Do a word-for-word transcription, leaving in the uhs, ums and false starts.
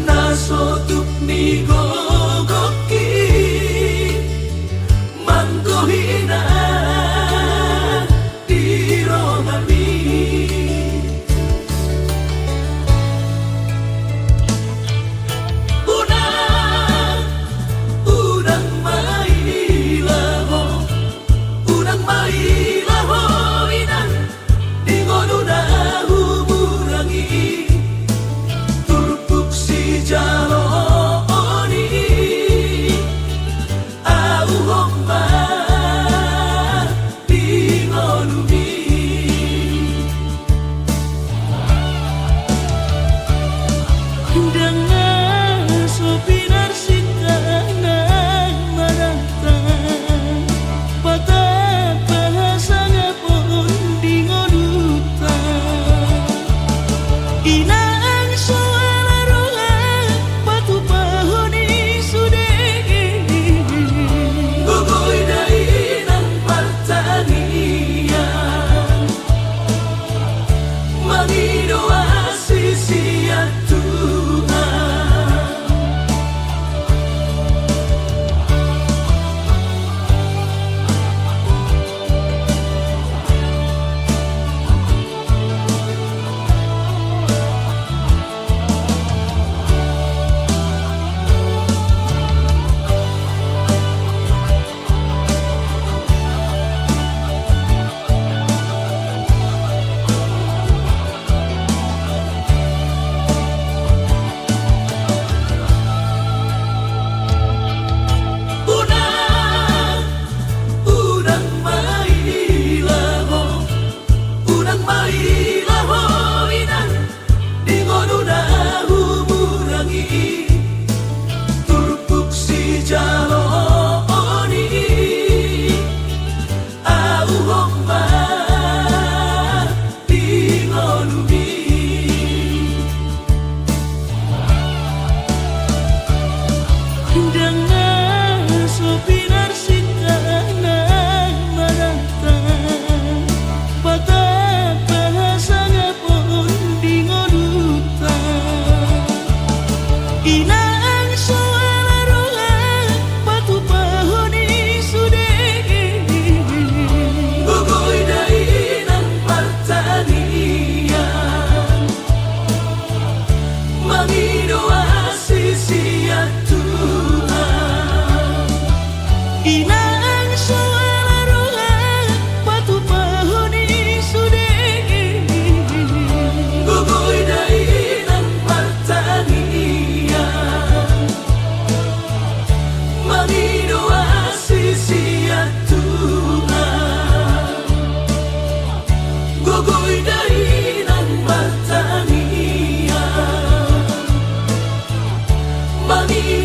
Na so tuk ni gogongki manggohi inang di ronggami. Unang, unang maila ho, unang maila ho inang, di ngolu na humurangi i, turpuk sijalo on i, au hombar di ngolumi. Ndang na so pinarsinta nang mananta, patapa hasangap on di ngolunta. Inang so ala roha patupahon i sude. Gogo i da inang martangiang, mangido asi sian Tuhan. Unang, unang maila ho, unang maila ho inang, di ngolu na humurangi i, turpuk sijalo on i, au hombar di ngolumi. Ndang na so pinarsinta nang mananta, patapa hasangap on di ngolunta. Inang so ala roha patupahon i sude. Gogo i da inang martangiang, mangido asi sian Tuhan. Inang so ala roha patupahon i sude. Gogo i da inang martangiang, mangido asi sian Tuhan. Gogo i da inang martangiang, mangido